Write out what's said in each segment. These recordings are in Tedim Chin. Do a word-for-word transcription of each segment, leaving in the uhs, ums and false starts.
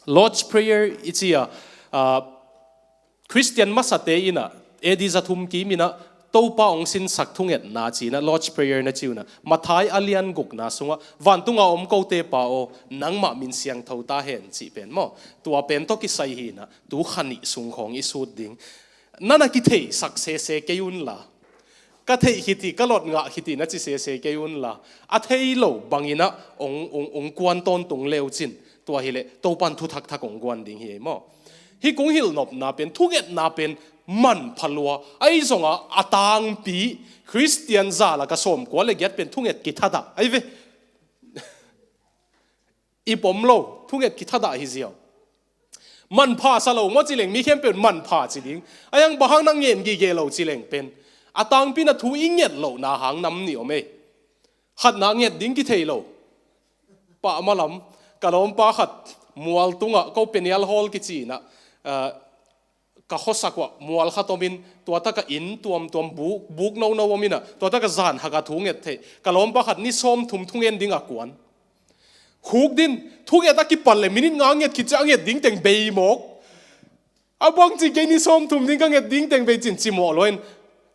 Lord's Prayer i ci a, ah, Khristian masate in ah, A D za thum kim in ah, Topa hong sinsak thungetna ci in ah, Lord's Prayer na ci un ah, Matthai a lian gukna sungah, "Vantungah om kote Pa aw, nangmah min siangtho ta hen," cih pen maw. Tua pen tawh kisai hi in ah, tu kha nih sung khawng i sut ding. Na na kitheihsak sese kei un la, ka theih khit hi, ka lot ngah khit hi na ci sese kei un la, a thei lo bangin ah hong, hong, hong kuan tawntung le uh cin, tua hileh Topan thu thakthak hong kuan ding hi ei maw. Hih kong hilh nopna pen, thungetna pen manpha lua. Ahi zongah a tangpi, Khristian za lak ah sawmkua le giat pen thunget kithadah ahi ve. I pom lo, thunget kithadah hi ziau. Manpha sa lo maw ci leng, mi khempeuh in manpha ci ding. Ahi hang bang hang na ngen gige lo ci leng pen, a tangpi in ah thu i nget lohna hang nam nih om ei. Khatna, nget ding kithei lo. Pah ma lam, ka lawmpa khat mual tungah, ko penial hall kici in ah, ah, ka khuasak uah mual khat om in, tua tak ah inn tuamtuam, buk, buk nono om in ah, tua tak ah zan hak ah thu nget theih. Ka lawmpa khat ni sawmthum thungen ding a kuan. Khukdin, thunget a kipan le minit nga nget khit ciang a nget ding teng bei mawk. A bang ci, kei ni sawmthum ding ka nget ding teng bei cin, cimawh lua in,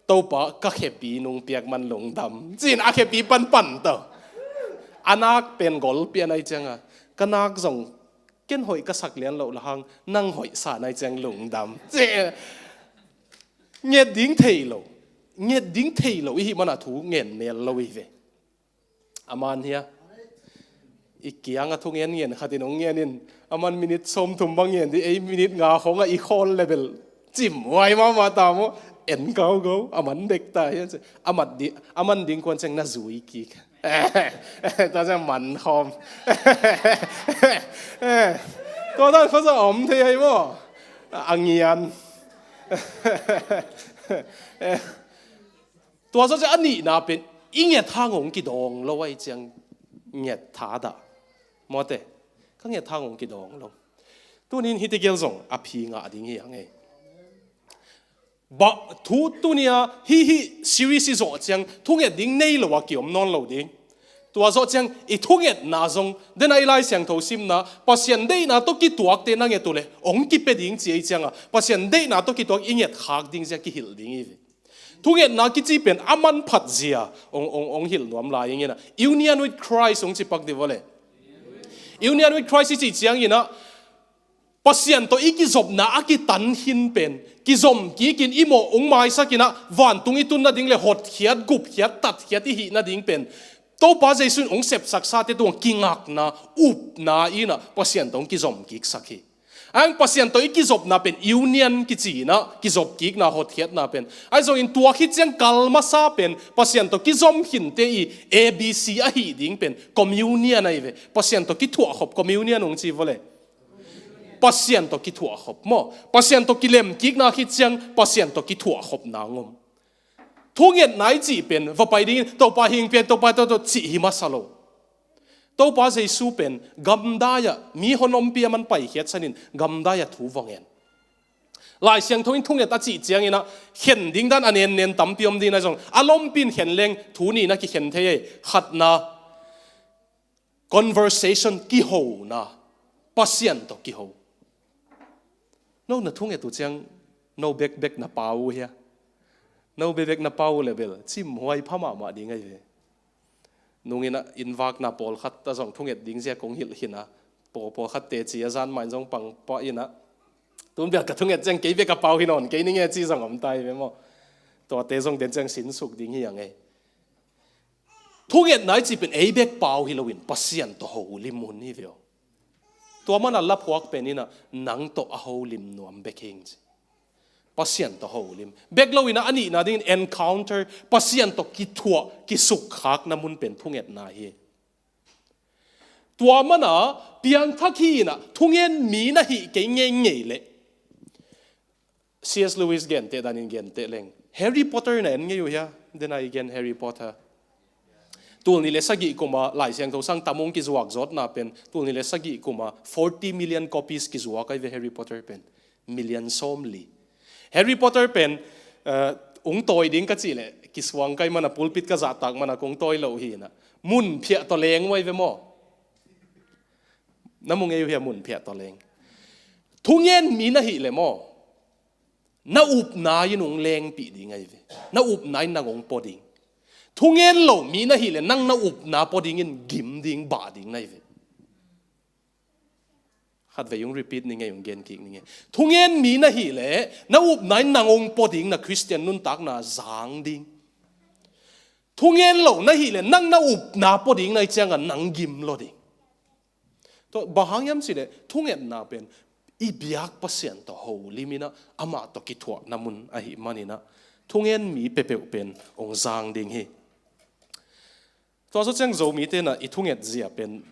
"Topa, ka khepi nong piak man lungdam," ci in a khepi panpan tawh. A nak pen gol pian ahi ciang a, "Ka nak zong ken hoih ka sak lian loh la hang, nang hoih sa na hi ciang lungdam," ci. Nget ding thei lo. Nget ding thei lo i hih man a thu ngen nel lo i hi ve. A man hia? I kiang a thu ngen ngen khat in hong ngen in, a man minit sawmthum bang ngen dih, ei minit nga khawng ah i khawl le bel cimhuai mahmah ta maw. En kau go, a man dek ta hia ci. A man ding, a man ding kuan ciang na zui kik. Tua ciang man khawm. Tua dan khuaza om thei ahi maw. A ngian. Tua zawh ciang a nihna pen, i nget hang hong kidawng lo ahi ciang nget thadah. Mawte, ka nget hang hong kidawng lo. Tunin hih tegel zong a phi ngah ding hi hang ei. Ba, thu tunia hih, hih series i zawh ciang thunget ding nei lo a kiom nawn lo ding. Tua zawh ciang i thungetna zong, den a i Lai Siangtho simna, Pasian deihna tawh kituakte na nget uh leh hong kipia ding ci ahi ciang a, Pasian deihna tawh kituak i nget khak ding zia kihilh ding i hi. Thungetna kici pen a manphat zia hong, hong, hong hilh nuam lai ing in ah, union with Christ hong ci pak dih vawleh. Union with Christ i cih ciangin ah, Pasian tawh i kizopna a kitan khin pen, kizom kikin i mawh hong maisak in ah, vantung i tun nading le hotkhiat, gupkhiat, tatkhiat i hih nading pen, Topa Jesu in hong sepsaksate tungah kingakna, upna in ah, Pasian tawh hong kizom kiksak hi. Ahi hang Pasian tawh i kizopna pen union kici in ah, kizop kikna, hotkhiatna pen. Ahi zongin tua khit ciang kal masa pen Pasian tawh kizom khinte i A B C ahi ding pen communion ahi ve. Pasian tawh kithuahkhop, communion hong ci vawleh. Pasian tawh kithuahkhop maw. Pasian tawh kilem kikna khit ciang Pasian tawh kithuahkhopna hong om. Thungetna i cih pen va pai dingin, "Topa hing pian, Topa, Topa," cih hi masa lo. Topa Jesu pen gamdai ah mi hon ompih a man paikhiat sanin gamdai ah thu va ngen. Lai Siangtho in thunget a cih ciangin ah khen ding dan a nennen tampi om ding ahi zong, a lompi in khen leng thu nih na kikhen thei ei. Khatna, conversation, kihona, Pasian tawh kiho. No na thunget uh ciang no bekbek na pau uh hia? No bekbek na pau uh leh bel cimhuai pha mahmah ding ahi ve. Nung in ah inn vakna pawlkhat ah zong thunget ding zia kong hilh khin a, paw, pawlkhat teci a zan mah in zong pang pah in ah, tun bel ka thunget ciang kei bek a pau hi nawn kei ning e ci zong om ta hi ve maw. Tuate zong den ciang sinsuk ding hi hang ei. Thungetna i cih pen ei bek pau hi loin Pasian tawh holim hun hi ve aw. Tua man a laphuak pen in ah, "Nang tawh a holim nuam bek hing," ci. Pasian tawh holim. Bek loin ah a nihna dingin encounter, Pasian tawh kithuah, kisukkhakna mun pen thungetna hi. Tua man a piangthak hi in ah, thungen mi na hih kei ngeingei leh, C S Lewis genteh danin genteh leng, Harry Potter na en ngei uh hia? Den a i gen Harry Potter. Tul nih le sagih kum a Lai Siangtho sang tam hong kizuak zawtna pen, tul nih le sagih kum a forty million copies kizuak ahi ve Harry Potter pen. Million sawmli. Harry Potter pen, eh, hong tawi ding ka cih leh, kisuang kai man a, pulpit ka zahtak man a kong tawi lo hi in ah, mun phiah tawh leng uh ahi ve maw. Na mu ngei uh hia, mun phiah tawh leng? Thungen mi na hih leh maw, na upna in hong lengpih ding ahi ve. Na upna in nang hong pua ding. Thungen lo mi na hih leh nang na upna pua dingin gim ding, bah ding na hi ve. Khatvei hong repeat ni ngei, hong gen kik ni ngei. Thungen mi na hih leh na upna in nang hong pua ding, na Khristian nuntakna zang ding. Thungen lo na hih leh nang na upna pua ding na hi ciangah nang gim lo ding. Tua bang hang hiam cih leh thungetna pen i biak Pasian tawh holim in ah, amah tawh kithuahna mun ahih manin ah, thungen mi peuhpeuh pen hong zang ding hi. Tua zawh ciang Zomite in ah i thunget zia pen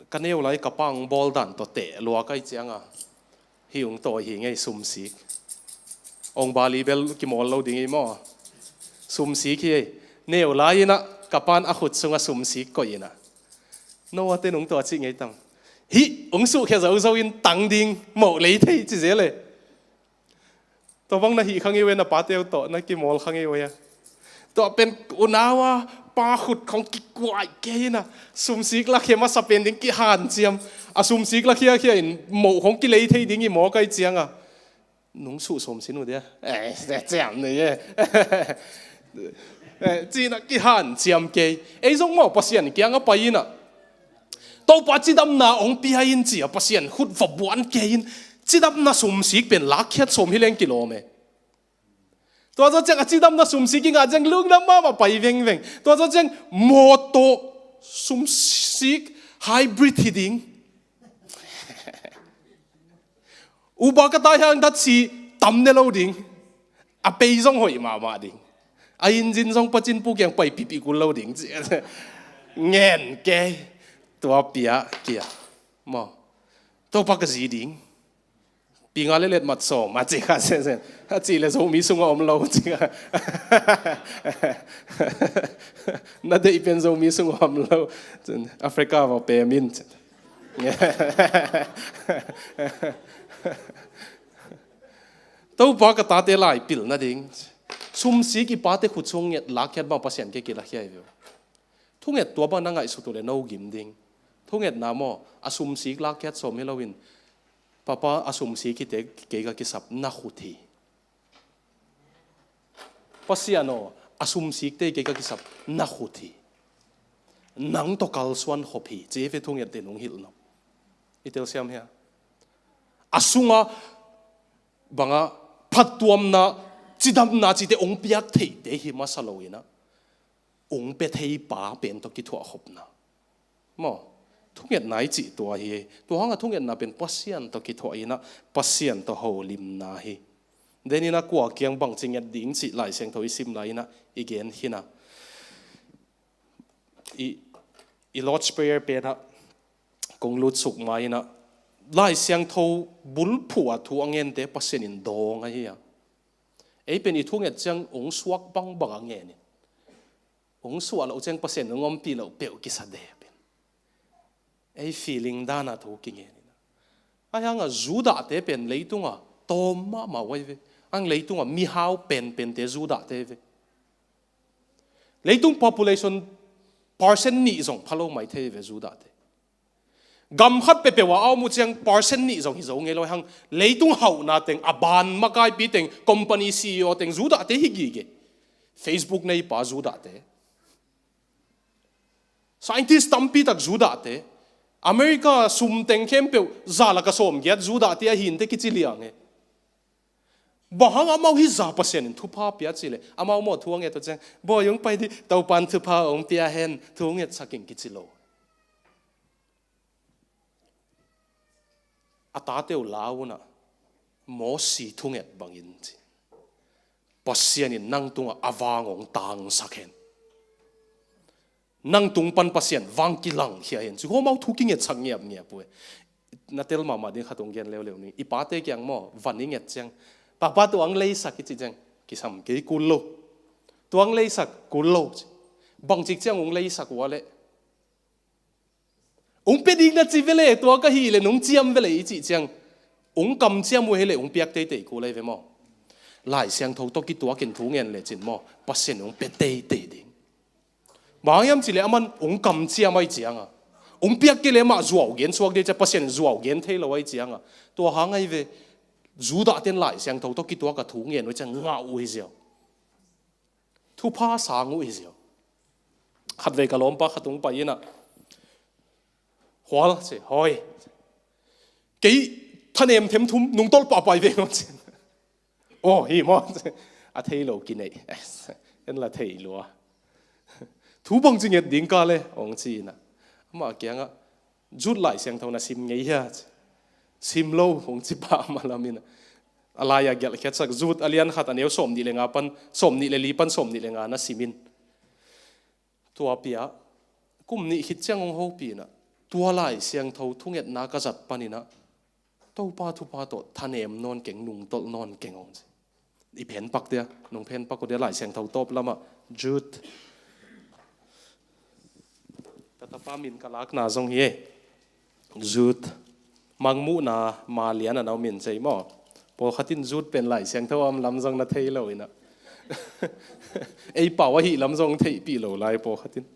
ka neu lai ka pa hong bawl dan tawh teh lua ka hih ciangah, hih hong tawi hi ngei, sumsik. Hong bali bel kimawl lo ding hi maw? Sumsik hi ei. Neu lai in ah ka pa'n a khut sungah sumsik koih in ah, no a ten hong tua cih ngei tam. Hih hong suhkhia zozo in tang ding, moh lei thei ci zel e. Tua bang na hih kha ngei uh e, na pate uh tawh na kimawl kha ngei uh e. Tua pen unau a pa khut khong kikuai kei in ah, sumsik lakhia masa pen ding kihanciam. A sumsik lakhia khia in moh khong kilei thei ding hi maw ka hih ciangah, nung suh sawm sin uh dia. Eh, ciam ni e. Eh, ci-in ah kihanciam kei. Ei zong maw Pasian kiangah pai in ah, Topa cidamna hong pia in ci-a Pasian khut va buan kei in, cidamna sumsik pen lakkhiat sawm hi leng kilawm e. Tua zawh ciang a cidamna sumsik i ngah ciang lungdam mahmah, pai vengveng. Tua zawh ciang mawtaw sumsik hybrid hi ding. Uber ka tai hang datsi tam ne lo ding. A pei zong hoih mahmah ding. A engine zong pacin pu kiang pai pipih kul lo ding. Ngen kei. Tua pia kia maw, Topa ka zi ding. Pi nga le let mat sawm a ci kha sesen. A cih leh Zomi sungah om lo ci kha. Na deih pen Zomi sungah om lo. Africa va pem in. Topa ka tate lai pil nading. Sumsik i pate khut sung nget lakkhiat bang Pasian ke kilakhia hi ve. Thunget tua bang na ngaihsut uh leh no gim ding. Thungetna maw, a sumsik lakkhiat sawm hi loin, Papa, a sumsik hite kei ka kisap, na khut hi. Pasian aw, a sumsikte kei ka kisap, na khut hi. Nang tawh kalsuan khop hi ci hi ve thungette nung hilh nop. I telsiam hia? A sunga banga phattuamna, cidamna cite hong piak theite hi masa lo in ah, hong pia thei pa pen tawh kithuah khopna maw, thungetna i cih tua hi. Tua hanga thungetna pen Pasian tawh kithuah in ah, Pasian tawh holimna hi. Denin ah kua kiang bangci nget ding cih Lai Siangtho i sim lai in ah i gen khin a, i, i Lord's Prayer pen ah kong lutsuk ma in ah, Lai Siangtho bulphuh a thu a ngente Pasian in dawng ahi a. Ei pen i thunget ciang hong suak bangbang a ngen in, hong suah loh ciang Pasian hong ompih loh peuh kisa de pen. Ei feeling dan a thu kingen in ah. Ahi hanga Judahte pen leitunga tawm mahmah uh ahi ve. Ang leitunga mihau penpente Judahte ve. Leitung population percent nih zong pha lo mai thei ve Judahte. Gam khat peuhpeuh ah a om uh ciang percent nih zong hi zo ngei lo hang. Leitung hauhna teng, a ban makaipi teng, company C E O teng Judahte hi gige. Facebook neipa Judahte. Scientist tampi tak Judahte. America sum teng khempeuh za lak a sawmgiat Judahte ahi inteh kici liang e. Bang hang amau hi za Pasian in thupha pia cih leh, amau maw thu a nget uh ciang, bawi hong pai dih, Topan thupha hong pia hen, thu ngetsak ing kici lo. A tate uh lau un ah, Mosi thunget bangin ci, Pasian in nang tungah a vang hong tangsak hen. Nang tung pan Pasian vang kilangkhia hen ci. Huamau thu kingetsak ngiapngiap uh e. Na tel mahmah ding khat hong gen leuleu ni. I pate kiang maw, van i nget ciang, Papa, tua hong leisak i cih ciang, kisam kei, kul lo. Tua hong leisak, kul lo ci. Bangcik ciang hong leisak uh a leh? Hong pia ding na ci ve le, tua ka hih leh nong ciam ve le i cih ciang, hong kamciam uh hi leh hong piak teitei kul ahi ve maw. Lai Siangtho tawh kituakin thu ngen lecin maw, Pasian hong pia teitei ding. Bang hang hiam cih leh aman hong kamciam ahih cianga, Hong piak kei leh amah zuau gen suak ding cia, Pasian in zuau gen thei lo ahi cianga. Tua hang ahi ve, Judah ten Lai Siangtho tawh kituak a thu ngen uh hi cia ngah uh hi ziau. Thupha sang uh hi ziau. Khatvei ka lawmpa khat hong pai inah, Hual, ci, hoi. Kei thanem them thum nungtolh pahpai veng aw, ci. Aw, hi maw, ci. A thei lo kineih. En la thei lua. Thu bangci nget ding ka le, hong ci inah. Amah kiangah, Jude Lai Siangtho na sim ngei hia, ci. Sim lo, hong ci pah mah lam inah. A lai-a gelhkhiatsak Jude a lian khat a neu sawmnih le nga pan, sawmnih le li pan sawmnih le nga na sim in. Tua pia, kum nih khit ciang hong hopih inah, tua Lai Siangtho thungetna ka zat paninah, Topa thupha tawh thanem nawn keng, nungtolh nawn keng hong ci. I phenpak dia, nung phenpak uh dia Lai Siangtho tawp lamah, Jude. Ka tapa min ka lakna zong hi e. Jude. Mangmuhna ma lian a na om in cei maw. Pawlkhat in Jude pen Lai Siangtho a om lam zong na thei lo inah. Ei pau ahi lam zong theihpih lo lai pawlkhat in.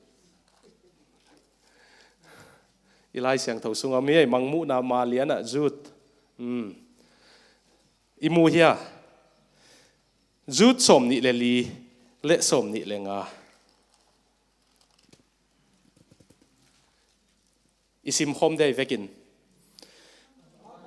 I Lai Siangtho sungah mi ei Mangmuhna ma lianah Jude. Hmm. I mu hia? Jude sawmnih le li le sawmnih le nga. I simkhawm dei vekin.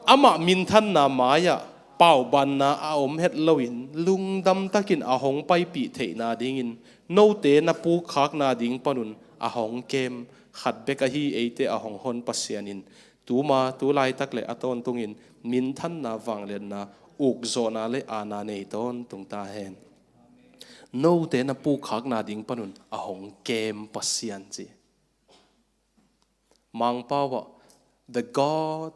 Amah minthanna mai-ah paubanna a om het loin lungdam takin a hong paipih theihna dingin note na pukkhakna ding panun a hong kem khat bek ahi eite a hong hon Pasian in tuma tu laitak le a tawntungin minthanna vangliatna ukzawhna le aana nei tawntung ta hen. Note na pukkhakna ding panun a hong kem Pasian ci. Mangpau ah, "The God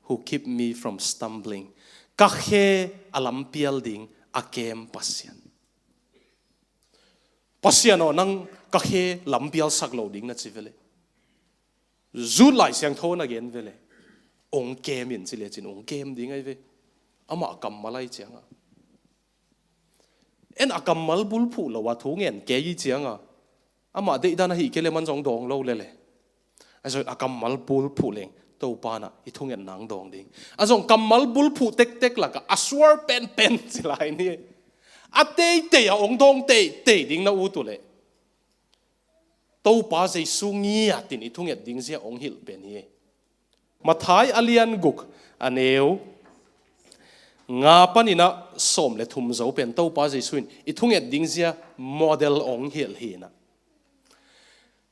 who keep me from stumbling." Ka khe a lampial ding a kem Pasian. Pasian aw, nang ka khe lampial sak lo ding na ci vele. Jude Lai Siangtho na gen vele. Ong kem in ci lecin ong kem ding ai ve. Amah kammal ai cianga. En a kammal bulphuh lo a thu ngen kei i cianga. Amah deihdan ahi kei le man zong dawng lo lele. A zong a kammal bulphuh leng Topa na i thungetna ang dawng ding. A zong kammal bulphuh tektek laka a suar penpen ci lai ni. A teitei a ong dawng teitei ding na ut uh leh Topa Jesu ngiatin i thunget ding zia ong hilh pen hi. Mathai a lian guk a neu nga paninah sawm le thum zo pen Topa Jesu in i thunget ding zia model ong hilh hinah.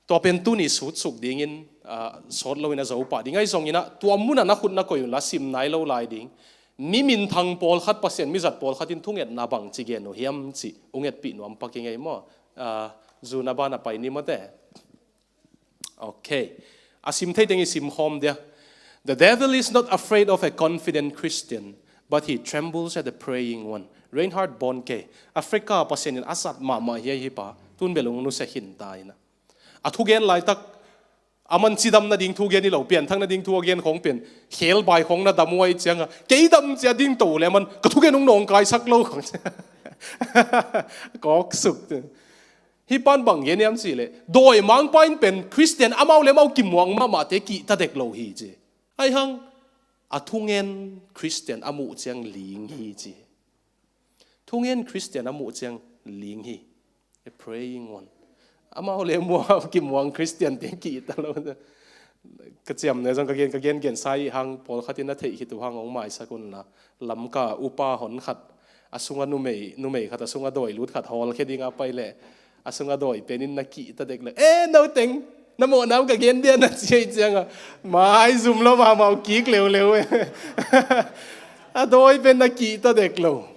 Tua pen tuni sutsuk dingin, ah, sawt loin a zo pah ding ahi zonginah tua munah na khut na koih unla sim nai lo lai ding. Mi minthang pawlkhat Pasian mizat pawlkhat in thungetna bang ci gen uh hiam ci ungetpih nuam pak i ngei maw? Ah, zuna ban a pai ni mawte. Okay. A sim thei teng i sim khawm dia. "The devil is not afraid of a confident Christian, but he trembles at the praying one." Reinhard Bonnke, Africa Pasian in a zat mahmah hi a hi pa, tun belung nuse khin ta ina. A thugen laitak, a man cidam nading thugen i lo, pianthak nading thu a gen khong pen, khel bai khong na dam uh ai cianga, kei dam cia ding to le man, ka thugen ung nawngkaisak lo khong. Kawk suk. Hi pan bang gen iam cih leh, dawi mangpa in pen Khristian amau le amau kimuang mahmahte kihta dek lo hi ci. Ai hang, a thungen Khristian a muh ciang ling hi ci. Thungen Khristian a muh ciang ling hi. A praying one. Amau le amau kimuang Khristiante kihta lo. Ka ciam ne zong ka gen, ka gen gen sai hang pawlkhat in a theih khit uh hang hong maisak unla. Lamka upa hon khat, a sunga numei, numei khat, a sunga dawi lut khat, hawlkhia ding a pai leh, a sunga dawi pen in na kihta dek leh, "Eh, no teng, na mawhna um ka gen dia," na ciai cianga, mai zum lo mahmah uh kik leuleu. A dawi pen na kihta dek lo.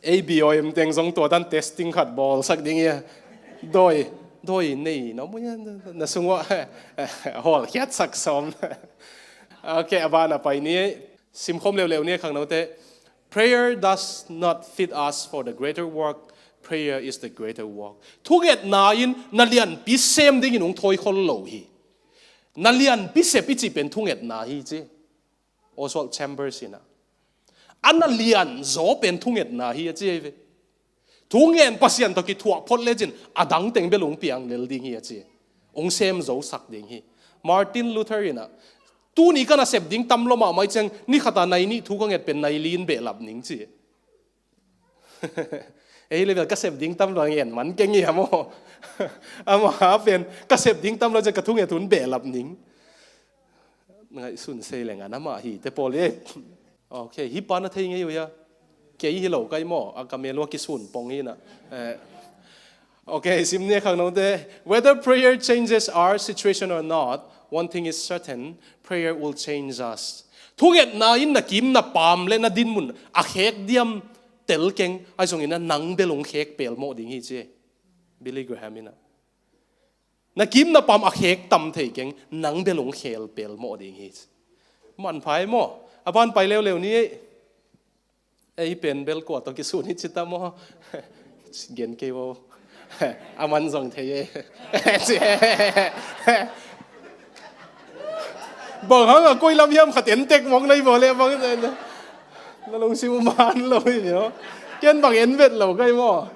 A B O M teng zong tua tan testing khat bawlsak ding ia. Dawi, dawi nei, no mu ia, na sungah, hawlkhiatsak sawm. Okay, a ban a pai ni. Simkhawm leuleu ni khangnote. Prayer does not fit us for the greater work. Prayer is the greater work. Thungetna in na lianpi sem dingin hong thawikhol lo hi. Na lianpi sep i cih pen thungetna hi ci. Oswald Chambers ina. A na lian zaw pen thungetna hi a ci ei ve. Thungen Pasian tawh kithuah phot lecin a dang teng bel hong piang lel ding hi a ci. Hong sem zosak ding hi. Martin Luther in ah, "Tuni ka nasep ding tam lua mahmah hi ciang, ni khat a nai nih thu ka nget pen nai li in behlap ning," ci. Ei level ka sep ding tam lua ngen man keng hi a maw. Amah pen ka sep ding tam lua ciang ka thunget hun behlap ning. Ngaihsun sei leng a, amah hi te pawl hi. Ok, hih pa na thei ngei uh hia? Kei hi lo kai maw, a ka mel uh a kisun pong hi na. Eh. Ok, sim ni khangnote. Whether prayer changes our situation or not, one thing is certain, prayer will change us. Thungetna in na kim na pam le na dinmun a khek diam tel keng, ahi zongin a nang bel hong khek pelmawh ding hi ci. Billy Graham in ah, na kim na pam a khek tam thei keng, nang bel hong khel pelmawh ding hi ci. Manpha ei maw? A ban pai leuleu ni ei. Ei pen bel kua tawh kisun hi ci ta maw? Gen kei vo. A man zong thei ei. Bang hang a koi lam hiam khat en tek mawk na hi vo le bang. Na lungsim uh man lo hi ni aw. Ken bang en vet lo kai maw?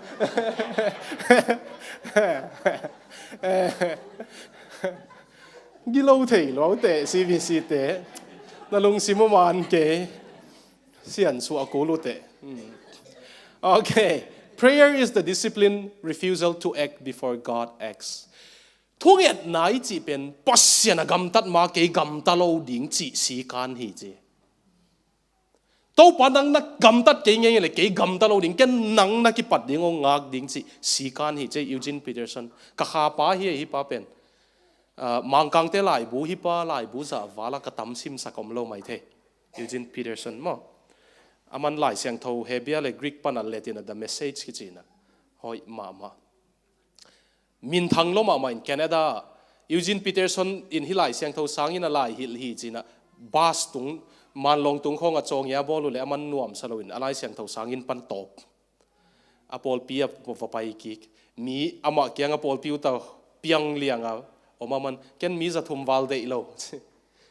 Gilo thei lo te, C B C te. Na lungsim uh man kei. Siansuah a kul uh te. Hmm. Ok. Prayer is the disciplined refusal to act before God acts. Thungetna i cih pen Pasian a gamtat ma kei gamta lo ding cih sikan hi ci. Topa nang na gamtat kei ngei le kei gamta lo ding, ken nang na kipat ding hong ngak ding cih sikan hi ci. Eugene Peterson. Ka khapa hi, hih pa pen. Ah, Mangkangte laibu, hih pa laibu zah vala ka tam simsak om lo mai thei. Eugene Peterson maw. A man Lai Siangtho Hebia le Greek pana let in a The Message kici na. Hoih mahmah. Minthang lo mahmah in Canada. Eugene Peterson in hih Lai Siangtho sangin a lai hilh hi ci na. Bus tung, manlawng tung khawng a cawng ia bawl uh le a man nuamsa lo in a Lai Siangtho sangin pan tawp. A pawlpi a va pai kik. Mi amah kiang a pawlpi uh ta piang liang a om a man, ken mi za thum val deih lo.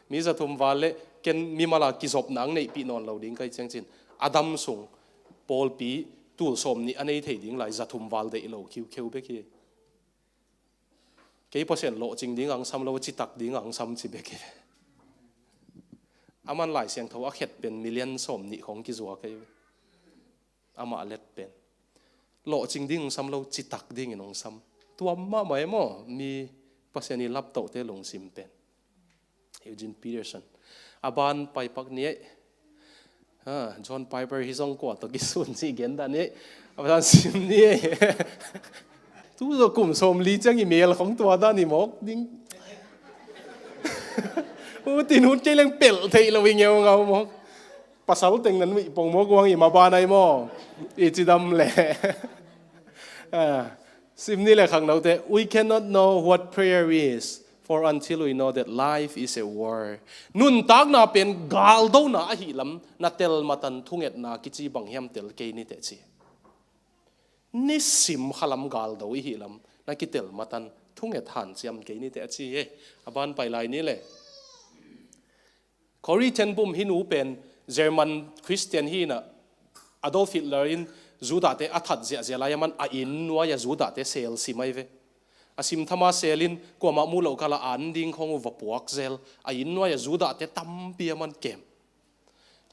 Mi za thum val le ken mimal a kizopna ang neihpih nawn lo ding kai ciang cin. A dam sung pawlpi tul sawm nih a nei thei ding lai za thum val deih lo khiukheu bek hi. Kei Pasian lawhcing ding ang sam lo, citak ding ang sam ci bek hi. A man Lai Siangtho a khet pen million sawm nih khong kizua kei. Amah let pen. Lawhcing ding ang sam lo, citak dingin ang sam. Tuam mahmah e maw, mi Pasian i laptohte lungsim pen. Eugene Peterson. A ban paipak ni ei. Ha, John Piper hi zong kua tawh kisun ci gen dan ni ei. A ban sim ni ei. Tu zo kum sawm li ciang i mel khong tua dan i mawk ding. U tin hun kei leng pelh theih lo i ngeu ngau mawk. Pasal teng nan mih pong maw, guang i ma banai maw? I cidam le. Ah, sim ni le khangnote, we cannot know what prayer is, for until we know that life is a war. Nuntakna pen galdona ahi lam na telmatan thungetna kici bang hiam tel kei ni teh ci. Nisim khalam galdo ihi lam na kitelmatan thunget hanciam kei ni teh a ci e. A ban pai lai ni le. Corrie ten Boom hi nu pen German Christian hi na, Adolf Hitler in Judahte a that ziahziah lai a man a inn nuai a Judahte sel sim ai ve. A sim thama sel in kuamah mu loh kala an ding khong uh va puak zel, a inn nuai a Judahte tampi a man kem.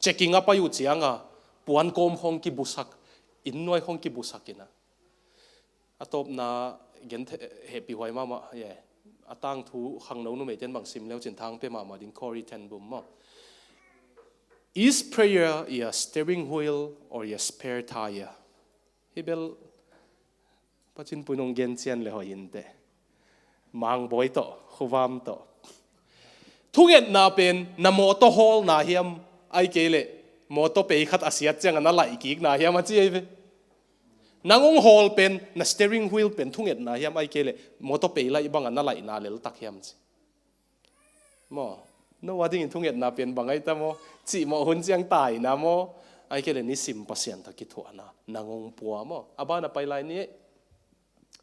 Checking a pai uh cianga puan kawm khong kibusak, inn nuai khong kibusak ina. A tawpna gen hehpih huai mahmah, yeah. A tangthu khangno numeite'n bang sim leu cin thang pe mahmah ding, Corrie ten Boom maw. Is prayer your steering wheel or your spare tire? Hi bel Pacin pui nong gen cian le hoih inteh. Mangbawi tawh, khuvam tawh. Thungetna pen na mawtaw hawlna hiam, ai kei leh mawtaw pei khat a siat cianga na laih kikna hiam a ci ei ve. Nang hong hawl pen na steering wheel pen thungetna hiam, ai kei leh mawtaw pei laih banga na laihna leltak hiam ci. Maw, no a dingin thungetna pen bang ai ta maw? Cihmawh hun ciang taina maw? Ai kei leh nisim Pasian tawh kithuahna nang hong pua maw? A bana pai lai ni.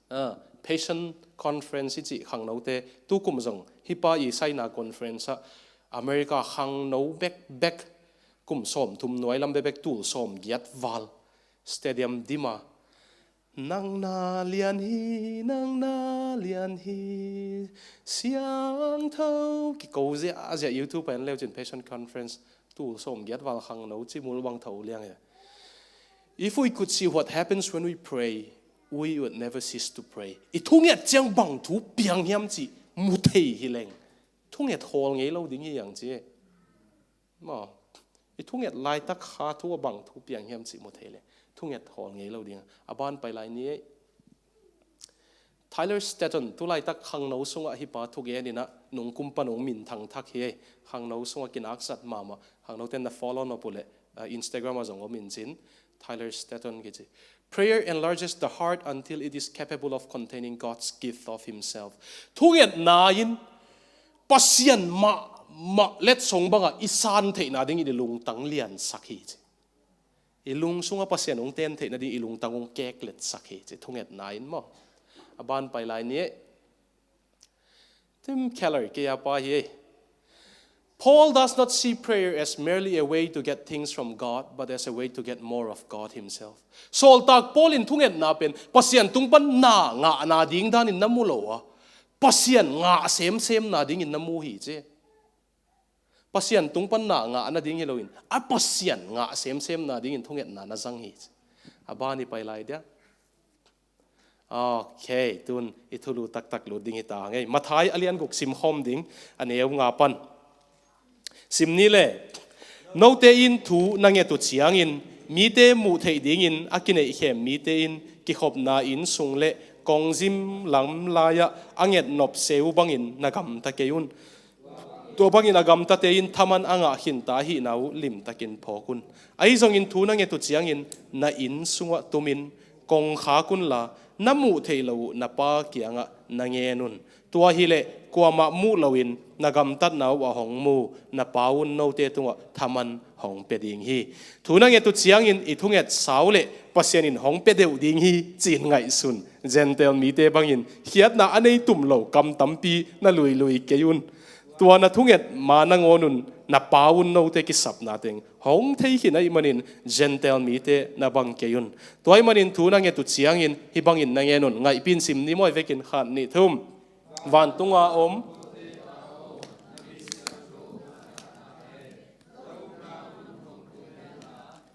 Ah, Passion Conference i cih khangnote, tukum zong hih pa i saina conference ah America khangno bekbek kum sawmthum nuai lam bekbek tul sawmgiat val stadium dima Nang na lian hi, nang na lian hi, siangtho. Kiko ziahziah YouTube ah en leu cin Passion Conference tul sawmgiat val khangno cimul bang tho liang hi. If we could see what happens when we pray, we would never cease to pray. I thunget ciang bang thu piang hiam cih mu thei hi leng, thunget hawl ngei lo ding hi ang ci. Maw, i thunget laitak kha thu a bang thu piang hiam cih mu thei leng, thunget hawl ngei lo ding. A ban pai lai ni ei. Tyler Staton, tu laitak khangno sungah hi pa thugen in ah nungkum pan hong minthang thak hi ei. Khangno sungah kinaksat mahmah. Khangnote na follow nop uh leh, uh, Instagram ah zong om in cin. Tyler Staton kici. Prayer enlarges the heart until it is capable of containing God's gift of himself. Thungetna in Pasian mahmah letsong bangah i san theihna dingin i lungtang liansak hi ci. I lung sungah Pasian hong ten theihna ding i lungtang hong kekletsak hi ci, thungetna in maw. A ban pai lai ni ei. Tim Keller kei a pa hi ei. Paul does not see prayer as merely a way to get things from God, but as a way to get more of God himself. Sawltak Paul in thungetna pen Pasian tung pan na ngahna ding danin na mu lo a, Pasian ngah semsemna dingin na mu hi ci. Pasian tung pan na ngah nading hi loin, a Pasian ngah semsemna dingin thungetna na zang hi ci. A ban i pai lai dia. Ok, tun i thulu taktak lut ding hi ta ngei. Mathai a lian guk sim khawm ding, a neu nga pan. Sim ni le, note in thu na nget uh ciangin, mite muh theih dingin a kineihkhem mite in kikhopna inn sung le kongzim lam lai-ah a ngetnop se uh bangin na gamta kei un. Tua bangin a gamtate in thaman a ngah khinta ahihna uh limtakin phawk un. Ahi zongin thu na nget uh ciangin na inn sungah tumin kong khak unla, na muh theih loh uh na Pa kiangah na ngen un. Tua hileh kuamah muh loin na gamtatna uh a hong mu na Pa un note tungah thaman hong pia ding hi. Thu na nget uh ciangin i thunget sau le Pasian in hong pia deuh ding hi ci-in ngaihsun. Gentile mite bangin khiatna a nei tum lo kam tampi na luilui kei un. Tua na thunget ma nangawn un na Pa un note kisapna teng hong thei khin ahih manin Gentile mite na bang kei un. Tua ahih manin thu na nget uh ciangin hih bangin na ngen un. Ngaihpih in sim ni maw, ei vekin khat nih thum. Vantunga om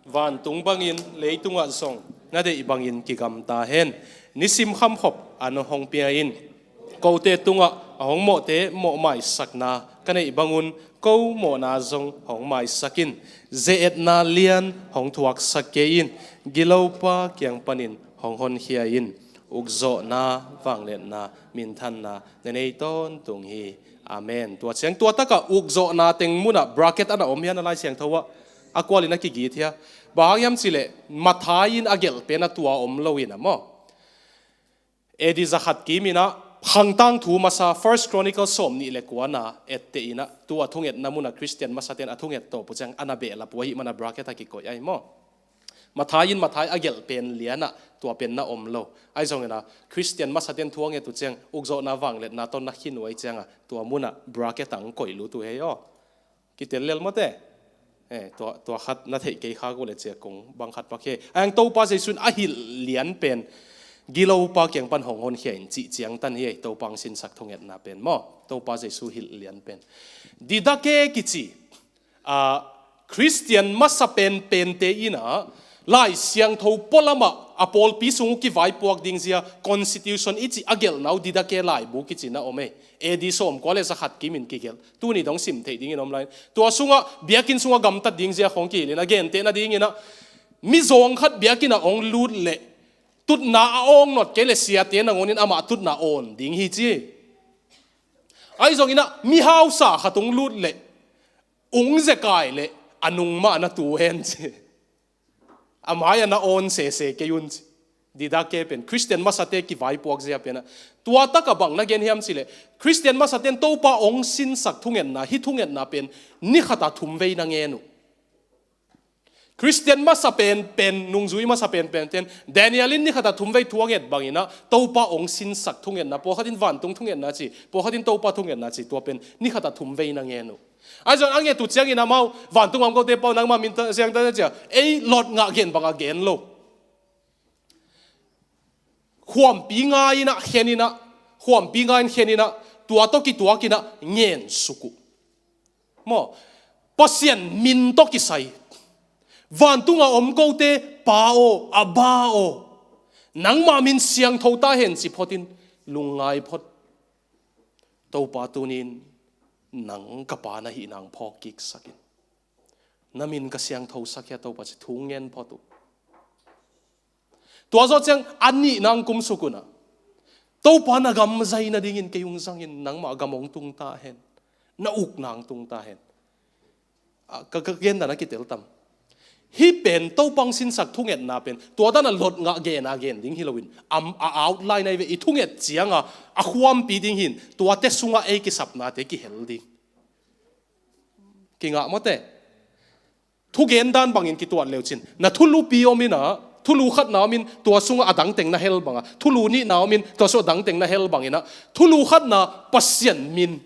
vantung bangin leitungah zong na deih bangin kigamta hen. Nisim khamkhop an hong pia in, kote tungah a hong mawhte mawh maisakna ka neih bangun ko mawhna zong hong maisak in. Ze-etna lian hong thuaksak kei in, gilopa kiang panin hong honkhia in. Ukzawhna, vangliatna, minthanna na nei tawntung hi. Amen. Tua ciang tua takah ukzawhna teng munah bracket a na om hian a Lai Siangtho ah, a kualin a kigit hia. Bang hang hiam cihleh Mathai in a gelh pen a tua om lo in a maw. A D zakhat kimin ah Khangtang thu masa, First Chronicles sawm nih le kuana etteh in ah, tua thungetna munah Khristian masaten a thunget tawp uh ciang a na behlap uh ahih mana bracket a kikoih ahi maw. Mathai in Mathai a gelh pen lianah tua pen na om lo. Ahi zongin ah Khristian masaten thu a nget uh ciang ukzawhna vangliatna tawh na khin uh ahi ciangah tua munah bracket ah hong koih lut uh hei aw. Kitel lel mawte. Eh, tua, tua khat na theih kei khak uh le cia kong bang khat pak hi. Ahi hang Topa Jesu in a hilh lian pen gilopa kiang pan hong honkhia in cih ciangtan hi. Topa hong sinsak thungetna pen maw, Topa Jesu hilh lian pen. Didache kici, ah, Khristian masa penpente in ah Lai Siangtho pualamah a pawlpi sung uh kivaipuak ding zia constitution i cih a gelhna uh Didache laibu kici na om ei. A D sawmkua le zakhat kimin kigelh. Tuni dong sim theih dingin om lai. Tua sungah biakinn sungah gamtat ding zia khawng kihilhin a genteh nadingin ah, mizawng khat biakinn ah hong lut leh tutna a awng not kei leh siate nangawnin amah tutna awn ding hi ci. Ahi zongin ah mihausa khat hong lut leh ung zekai leh a nung mah na tu hen ci. A mai-ah na awn sese kei un ci. Didache pen Khristian masate kivaipuak zia pen ah. Tua takah bang na gen hiam cihleh, Khristian masaten Topa hong sinsak thungetna, hih thungetna pen ni khatah thum vei na ngen uh. Khristian masa penpen, nungzui masa penpenten Daniel in ni khatah thum vei thu a nget bangin ah Topa hong sinsak thungetna, pawlkhat in vantung thungetna ci, pawlkhat in Topa thungetna ci, tua pen ni khatah thum vei na ngen uh. Ahi zongin a nget uh ciangin amau vantung a om kote pau nangmah min siangtho na cia, ei Lot ngah gen bangah gen lo. Khuampi ngai-in ah khen in ah, khuampi ngai-in khen in ah, tua tawh kituak in ah ngensuk uh. Maw, Pasian min tawh kisai, vantunga om kote Pa aw, Abba aw, nangmah min siangtho ta hen ci photin lungngai phot. Topa, tuni-in nang ka Pa na hihna hong phawk kiksak in. Na min ka siangthosak hi a, Topa, ci thu ngen phot uh. Tua zawh ciang a nihna hong kumsuk un ah, Topa, na gam zai nadingin kei hong zangin, nangmah gam hong tung ta hen, na ukna hong tung ta hen. Ah, ka, ka gen dan a kitel tam. Hih pen Topa hong sinsak thungetna pen tua dan a lot ngah gen a gen ding hi loin, a, a outline ahi ve. I thunget cianga a khuampi ding hi-in, tuate sungah ei kisapnate kihel ding. Kingah mawte. Thugen dan bangin kituat leucin, na thulupi om in ah, thulu khatna om in, tua sungah a dangteng na hel bang a, thulu nihna om in, tua sungah a dangteng na hel bangin ah, thulu khatna Pasian min,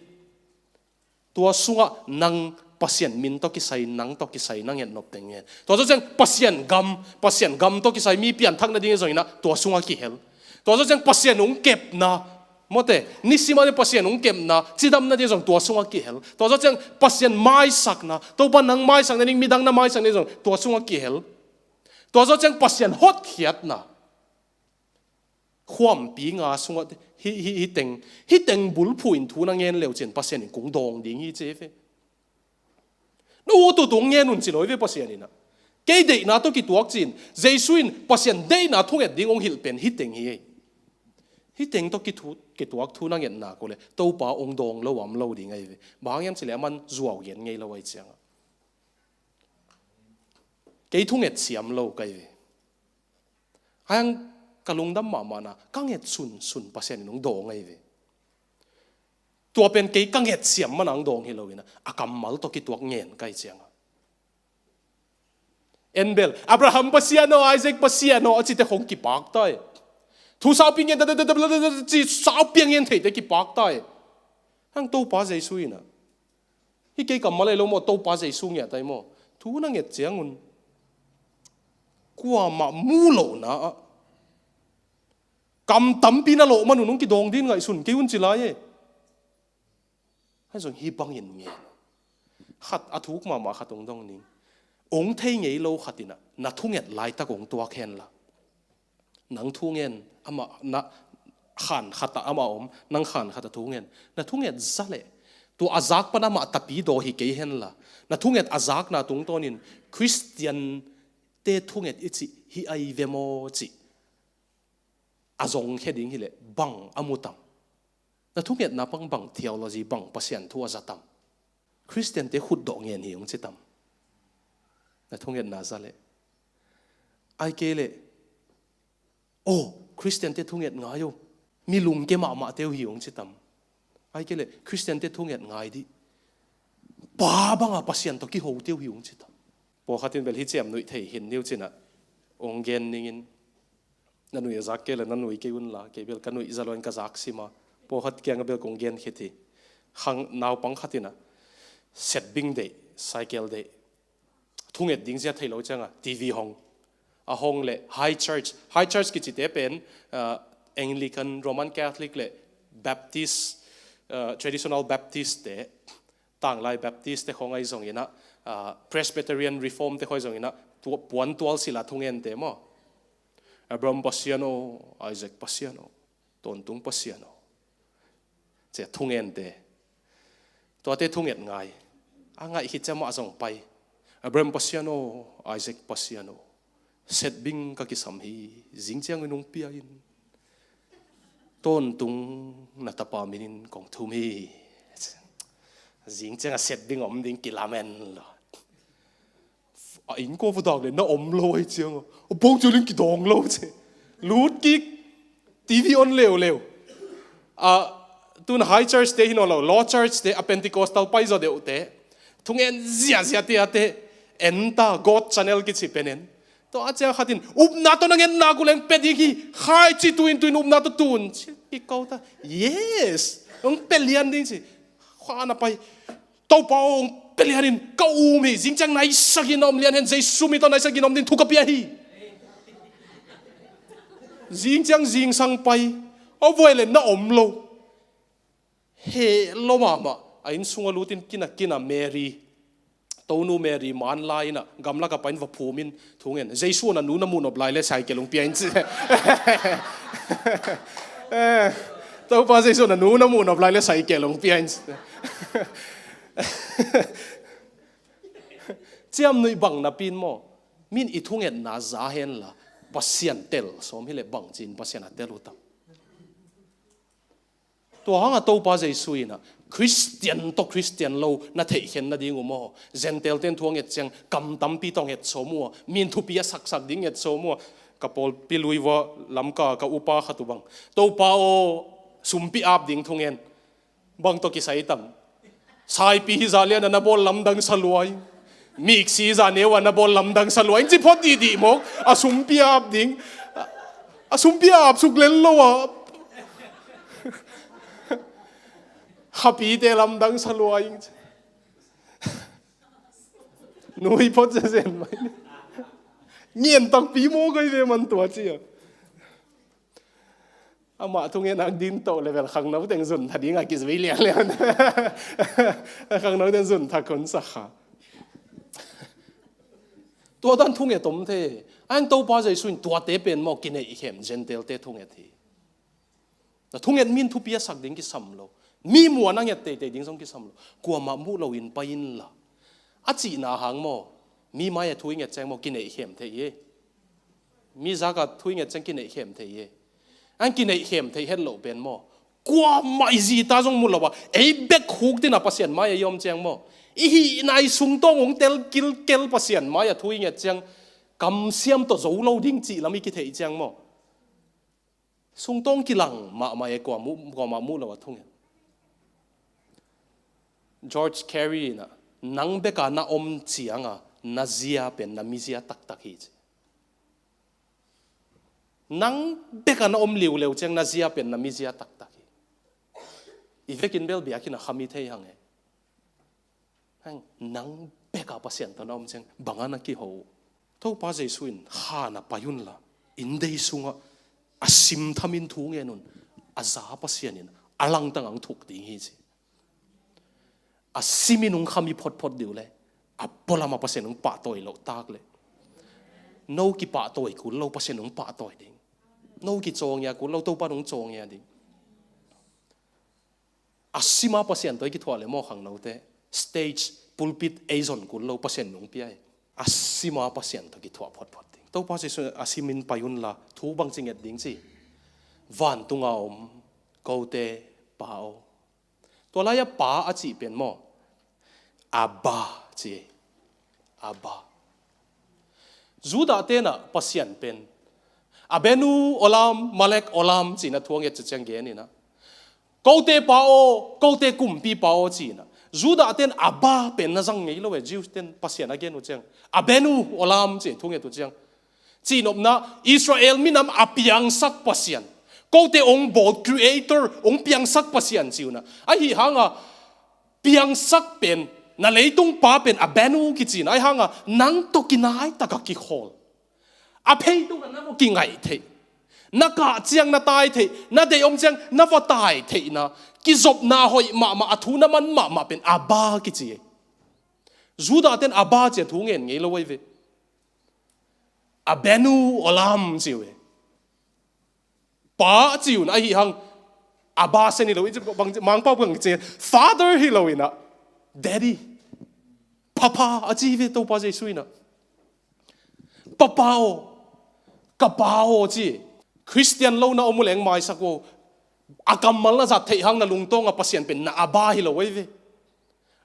tua sungah nang Pasian min tawh kisai, nang tawh kisai na nget nop teng ngen. Tua zawh ciang Pasian gam, Pasian gam tawh kisai mi pianthak nading zongin ah tua sungah kihel. Tua zawh ciang Pasian hong kepna, mawte, nisim a ni Pasian hong kepna, cidam nading zong tua sungah kihel. Tua zawh ciang Pasian maisakna, Topa, nang maisak nading, midang na maisak nading zong tua sungah kihel. Tua zawh ciang Pasian hotkhiatna, khuampi nga sungah, hih, hih, hih teng, hih teng bulphuh in thu na ngen leucin Pasian in kong dawng ding hi ci hi ve. Na ut ut hong ngen un ci lo hi ve Pasian in ah. Kei deihna tawh kituak ci-in, Jesu in Pasian deihna thunget ding hong hilh pen hih teng hi. Hih teng tawh kithu-, kituak thu na ngetna uh leh Topa hong dawng lo a om lo ding ahi ve. Bang hang hiam cih leh aman zuau gen ngei lo ahih ciangah. Kei thunget siam lo ka hi ve. Hang ka lungdam mahmahna, ka nget sunsun Pasian in hong dawng ahi ve. Tua pen kei ka nget siam mana hong dawng hi loin ah, a kammal tawh kituak ngen ka hih ciangah. En bel, Abraham Pasian aw, Isaac Pasian aw, a cite khong kipak ta hi. Thu saupi ngen, da, da, da, da, da, da, ci saupi a ngen theite kipak ta hi. Hang Topa Jesu in ah, hih kei kammal ahi lo maw, Topa Jesu ngiat ahi maw, thu na nget ciangun kuamah mu lohna ah, kam tampi na lawh man un hong kidawng ding ngaihsun kei un ci lai e. Ahi zong hih bangin ngen. Khat a thuk mahmah khat hong dong ning. Hong thei ngei lo khat in ah na thunget laitak hong tuak hen la, nang thu ngen, amah na khan khat ah amah om, nang khan khat ah thu ngen. Na thunget za leh, tua a zak pan amah tapidaw hi kei hen la, na thunget a zakna tungtawnin Khristiante thunget i cih hi ahi ve maw cih a zongkhia ding hi leh bang a mu tam? Na thungetna pan bang theology, bang Pasian thu a za tam? Khristiante khutdawh ngen hi hong ci tam? Na thungetna za leh. Ahih kei leh, aw, Khristiante thunget ngai uh, mi lungke mahmahte uh hi hong ci tam? Ahih kei leh Khristiante thunget ngai dih, Pa banga Pasian tawh kihote uh hi hong ci tam? Pawlkhat in bel hih ciam nuih thei hi in, ni uh cin ah hong gen ning in, na nuih a zak kei leh na nuih kei un la, kei bel ka nuih za lo in ka zak sim a, pawlkhat kiangah bel kong gen khit hi. Khang naupang khat in ah setbing deih, cycle deih, thunget ding zia thei lo ciangah TV hong, a hong leh High Church, High Church kicite pen, ah, Anglican, Roman Catholic leh Baptist, ah, Traditional Baptist te, Tanglai Baptist te khong ahi zongin ah, ah, Presbyterian Reformed te khong ahi zongin ah, tua, puantual sila thungente maw? Abraham Pasian aw, Isaac Pasian aw, tawntung Pasian aw, ci-a thungente. Tuate thunget ngai. A ngaih khit ciang amah zong pai. Abraham Pasian aw, Isaac Pasian aw, setbing ka kisam hi, zing ciangin hong pia in. Tawntung na tapa minin kong thum hi. Zing ciangah setbing om ding kilamen lo. A innkuan va dak leh na om lo ahih ciangah, a bawng ciang ding kidawng lo ci. Lut kik, TV on leuleu. A, tun High Church te hi nawn lo, Low Church te, a Pentecostal pai zaw deuhte, thungen ziahziah te, a te en ta, God Channel kici pen en. Tua ciang khat in, upna tawh na ngetna uh leng pia ding hi, khai ci, tu in tu in upna tawh tun ci, kiko ta. Yes, hong pia lian ding ci. Khua na pai. Topa aw, hong pia lian in, ka um hi, zing ciang naisakin na om lian hen, Jesu min tawh naisakin na om ding thu ka pia hi. Zing ciang zingsang pai, a vuai le na om lo. Heh lo mahmah, a inn sung a lutin kina kina Mary, Tonu Mary man lai inah gamlak a pai in va phum in thu ngen. Jesu na nu na muh nop lai le saikel hong pia in ci. Eh, Topa Jesu na nu na muh nop lai le saikel hong pia in ci. Ciamnuih bang napi in maw, min i thungetna za hen la, Pasian tel sawm hi le bang ci-in Pasian a tel uh tam. Tua hangah Topa Jesu inah Khristian tawh Khristian lo na theihkhen nading uh maw, Gentile ten thu a nget ciang kam tampi tawh nget sawm uh a, min thupi a saksak ding nget sawm uh a. Ka pawlpi lui vua Lamka ka upa khat uh bang, Topa aw, sumpi ap ding thu ngen. Bang tawh kisai tam? Saipi hi zah lian a na bawl lamdang sa luai, miksi hi zah neu a na bawl lamdang sa luai, in ci phot dihdih mawk. A sumpi ap ding, a sumpi ap suk lel lo a, khapite lamdang sa luai, in ci. Nui phot zezen mai. Ngen takpi mawk ai ve man tua ci a. Amah thungen ak din tawh level khangno teng zun tha ding a kizui lianlian. Khangno teng zun tha khon sakha. Tua dan thunget om thei. Ang Topa Jesu in tuate pen maw kineihkhem Gentile te thunget hi. Na thunget min thupi a sak ding kisam lo. Mi muan a nget teitei ding zong kisam lo. Kuamah muh loin pai inla, a cihna hang maw, mi mai a thu i nget ciang maw kineihkhem thei hi. Mi zak a thu i nget ciang kineihkhem thei hi. Ang kineihkhem thei het loh pen maw, kuamah i zita zong mu lo a, ei bek huk tina Pasian mai a i om ciang maw, i hihna i sungtawng hong tel kilkel Pasian mai a thu i nget ciang kamsiam tawh zo lo ding cih lam i kitheih ciang maw, sungtawng kilang mahmah e, kuamah muh lo a thungen. George Carey inah, nang beka na om cianga na zia pen na mizia taktak hi ci. Nang beka na om liuleu ciang na zia pen na mizia taktak hi. I vekin bel biakinn a khami thei hang e. Hang nang beka Pasian tawh na om ciang banga na kiho uh. Topa Jesu in khan a pai unla, inndei sungah a simthamin thu ngen un. A za Pasian in a langtang ang thuk ding hi ci. A simin hong khami photphot diu le a pualam a Pasian hong pahtawi loh tak le, no kipahtawi kul lo Pasian hong pahtawi ding. No kicawngya kul lo Topa hong cawngya ding. A sima Pasian tawh i kithuah le maw khangnote, stage, pulpit ei zon kul lo Pasian nung pia hi. A sima Pasian tawh kithuah photphot ding. Topa Jesu a simin pai unla thu bangci nget ding ci. Vantunga om kote Pa aw. Tua lai-a Pa a cih pen maw, Abba ci. Abba. Judah tenah Pasian pen Abenu olam, Malek olam cihna thu a nget ciang gen inah, kote Pa aw, kote kumpipa aw cinah. Judah ten Abba pen na zang ngei lo e, Jews ten Pasian a gen uh ciang. Abenu olam ci thu nget uh ciang. Cihnopna Israel minam a piangsak Pasian, kote ong bawl creator, ong piangsak Pasian ci unah. Ahi hanga piangsak pen, na leitung pa pen Abenu kicina. Ahi hanga nang tawh kinai taka kikhawl. A pheitung a na va kingaih theih, na kah ciang na tai theih, na deih om ciang na va tai theihna, kizopna hoih mahmah, a thu na man mahmah pen Abba kici. Judah ten Abba cia thu ngen ngei lo ai ve. Abenu olam ci uh e. Pa ci un ahi hang, Abba sen hi lo, i ci bang, Mangpau bang ci, Father hi lo inah, Daddy, Papa a ci ve Topa Jesu inah. Papa aw, ka Pa aw ci. Khristian lo na om uh leng maisak uh. A kammal na zat theih hang na lungtawng a Pasian pen na Abba hi lo ai ve.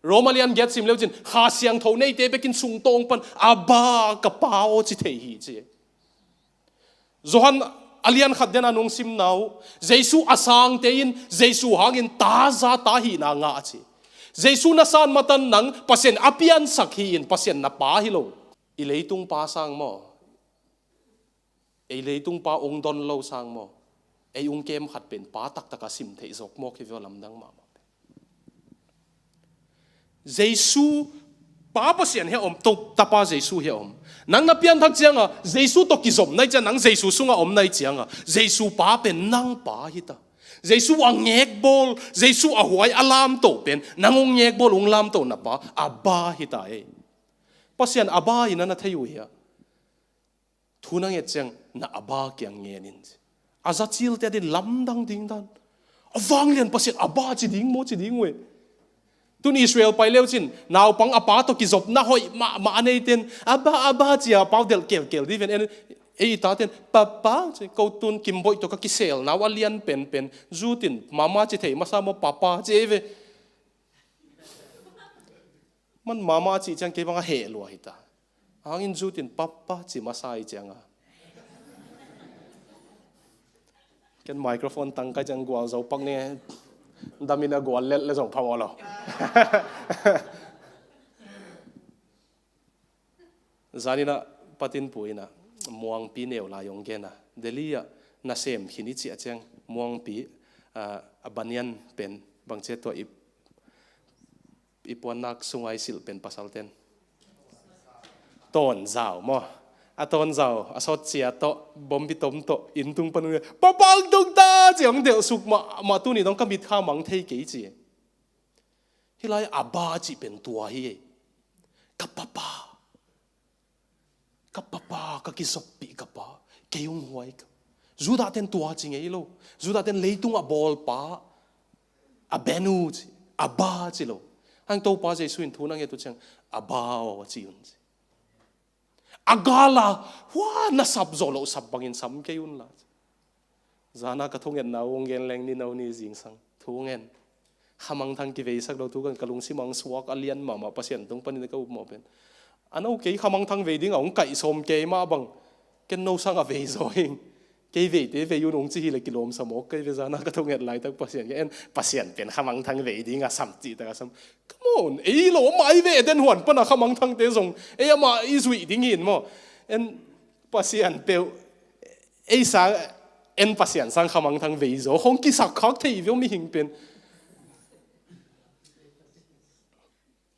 Roma lian giat sim leu cin, Kha Siangtho neite bekin sungtawng pan Abba ka Pa aw ci thei hi ci. Johan a lian khat dena nung simna uh, Jesu a sangte in Jesu hangin ta za ta hihna ngah a ci. Jesu na san matan nang Pasian a piansak hi in, Pasian na pa hi lo. I leitung pa sang maw, ei leitung pa ong don lo sang maw, ei ung kem khat pen pa taktaka sim theih zawk maw, kivio lamdang mahmah. Jesu Pa Pasian hi a om, to, Tapa Jesu hi a om. Nang na pianthak cianga Jesu tawh kizopna i ciang, nang Jesu sunga omna i cianga Jesu Pa pen nang Pa hita. Jesu a ngekbawl, Jesu a huai a lamto pen nang hong ngekbawl, hong lamto na Pa, Abba hita ei. Pasian Abba hi na na thei uh hia? Thu na nget ciang na Abba kiang ngen in ci. A za cilte a din lamdang ding dan. A vanglian Pasian Abba ci ding maw, ci ding uh e. Tun Israel pai leu cin naupang a pa tawh kizopna hoih mahmah a neiten Abba, Abba ci a pau delh kelkel dih ven. En, ei i taten Papa ci, ko tun Kimboih tawh ka kisel nau a lian penpen zutin Mama ci thei masa maw, Papa ci ei ve. Man Mama cih ciang kei bang a heh lua hita. Hangin zutin Papa ci masa i cianga ken microphone tang kai ciang gual zo pak ni. Damin a gual let le zong phamawh lo. Zaninah patinpu inah Muangpi neu lai hong gena Delhi ah nasem khin i ciah ciang Muangpi, ah, a banyan pen bangcia tua i, i puannak sungai silh pen pasalten tawnzau maw? A tawnzau a sawtcia tawh bombi tom tawh inntung panun Papa ang dong ta ci hong delhsuk mah, mah tuni dong ka mit kha mang thei kei ci. Hih lai Abba cih pen tua hi ei. Ka Papa. Ka Papa, ka kizoppih ka Pa. Kei hong huai ka. Judah ten tua ci ngei lo. Judah ten leitung a bawlpa. Abenu ci. Abba ci lo. Hang Topa Jesu in thu na nget uh ciang Abba aw ci un ci. A gala, hua na sap zawh loh sap bangin sam kei unla. Zana ka thungetna uh hong gen leng ni no ni zingsang thungen. Khamangthang kiveisak lo thu kan ka lungsim ang suak a lian mahmah Pasian tung panin ka upmawh pen. A no kei khamangthang vei ding a hong kaih sawm kei mah bang. Ken no sang a vei zaw hing. Kei veite vei un hong ci hi le kilawmsa mawk kei ve zana ka thunget laitak Pasian kei en Pasian pen khamangthang vei ding a sam cihtak a sam. Come on, ei lo amah i ve den huan pana khamangthangte zong ei amah i zuih ding hin maw? En Pasian peuh ei sang, en Pasian sang khamangthang vei zaw khong kisak khak thei veu mihing pen.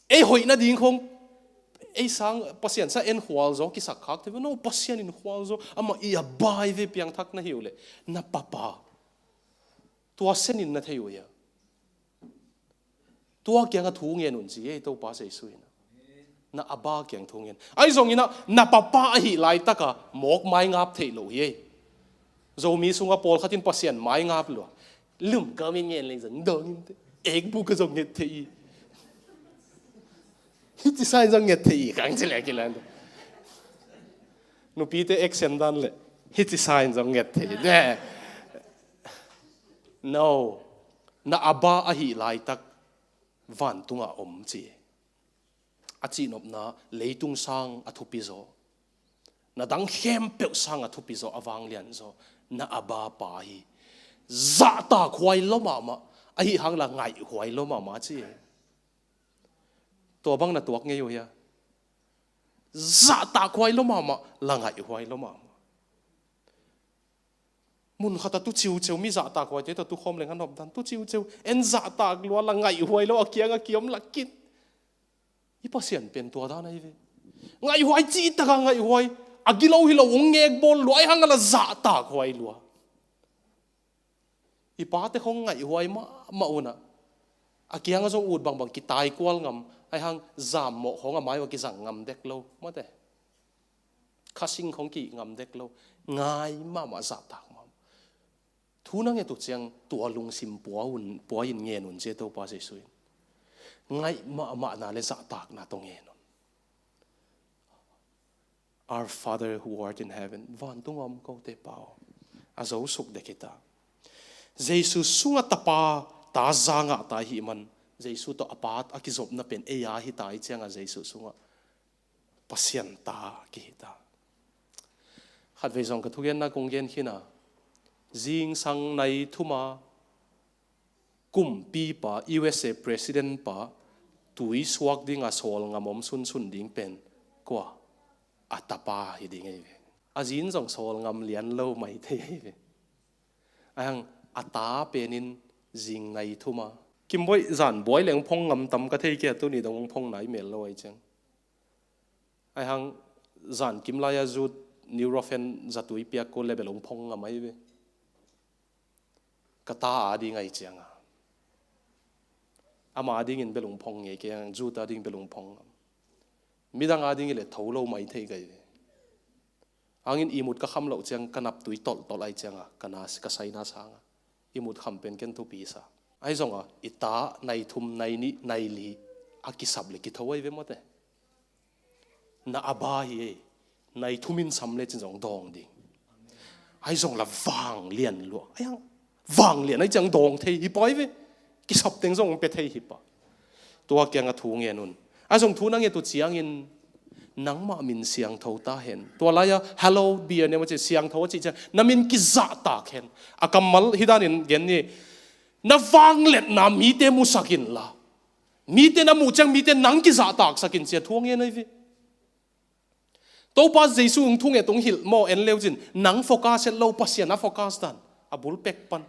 Ei hoih nading khong ei sang Pasian sang en khual zaw kisak khak thei veu. No, Pasian in khual zaw amah i a bai ve piangthak na hi uh le na Papa. Tua senin na thei uh hia? Tua kianga thu ngen un ci ei Topa Jesu in. Na Abba kiang thu ngen. Ahi zongin ah na Papa ahih laitaka mawk maingap theih loh hi ei. Zomi sunga pawlkhat in Pasian maingap lua. Lum kawmin ngen leng zong dawngin te. Ekbu ka zong nget thei hi. Hih ci sa in zong nget thei hi kang ci le kilan. Nupite action dan le hih ci sa in zong nget thei hi. No. Na Abba ahih laitak vantungah om ci. A cihnopna leitung sang a thupi zaw, na dang khempeuh sang a thupi zaw, a vanglian zaw, na Abba Pa hi. Zahtak huai lo mahmah, ahi hang la ngaih huai lo mahmah ci. Tua bang na tuak ngei uh hia? Zahtak huai lo mahmah, la ngaih huai lo mahmah. Mun khata tu ciuceu mi zahtak huaite tawh tu khawm leng a nopdan tu ciuceu en zahtak lua la ngaih huai lo a kiang a kiam lakin. I Pasian pen tua dan ahi ve. Ngaih huai citaka ngaih huai. A gilo hi lo hong ngek bawl lua ahi hang a la zahtak huai lua. I pate khong ngaih huai mahmah unah a kianga zong ut bangbang kitai kual ngam ahi hang zammawh khong a mai uh a kizang ngam dek lo mate. Khasing khong kih ngam dek lo. Ngai mahmah zahtak mahmah. Thu na nget uh ciang tua lungsim pua un, pua in ngen un cia Topa Jesu in. Ngaih mahmahna le zahtakna tawh ngen un. Our Father who art in heaven, vantung a om kote Pa aw. A zo suk dek hita. Jesu sunga tapa ta za ngah ta hih man Jesu tawh a pa a kizopna pen ei a hita i cianga Jesu sungah Pasian ta kihita. Khatvei zong ka thugenna kong gen khina. Zingsang nai thuma kumpipa, U S A president pa, tui suak dinga sawlngam om sunsun ding pen kua? A tapa hi ding ei ve. A zin zong sawlngam lian lo mai thei ei ve. Ahang a ta penin zing nai thuma. Kimboih zan buai leng phong ngam tam ka thei kia tuni dong phong nai mel lo ai ciang. Aihang zankim lai-a zut Nurofen zatui piak ko le bel ong phong ngam ai ve. Ka ta a ding ai cianga, ama a dingin bel ong phong ngei kei ang, zut a ding bel ong phong ngam. Midang a ding i le tho lo mai thei gai ve. Angin imut ka kham loh ciang ka naptui tolhtolh ai cianga ka na ka saina sanga imut kham pen ken thupi sa. Ai zonga i ta nai thum, nai nih, nai li a kisap le kitho ai ve mawte. Na a ba hi ei. Nai thumin sam le cin zong dawng ding. Ai zong la vang lian lua ai ang. Vang lian ai ciang dawng thei hi pai ve. Kisap teng zong pe thei hi pa. Tua kianga thu ngen un. Ai zong thu na nge tu ciangin nangmah min siangtho ta hen. Tua laia hello biane ma ci siangtho a ci ciang na min kizahtak hen. A kammal hi danin gen ni. Na vangletna mite musakin la. Mite na muh ciang mite nang kizahtaksakin cia thu ngen ai ve. Topa Jesu ung thunget ung hilh maw en leu cin nang focus et lo Pasian a focus dan a bul pek pan.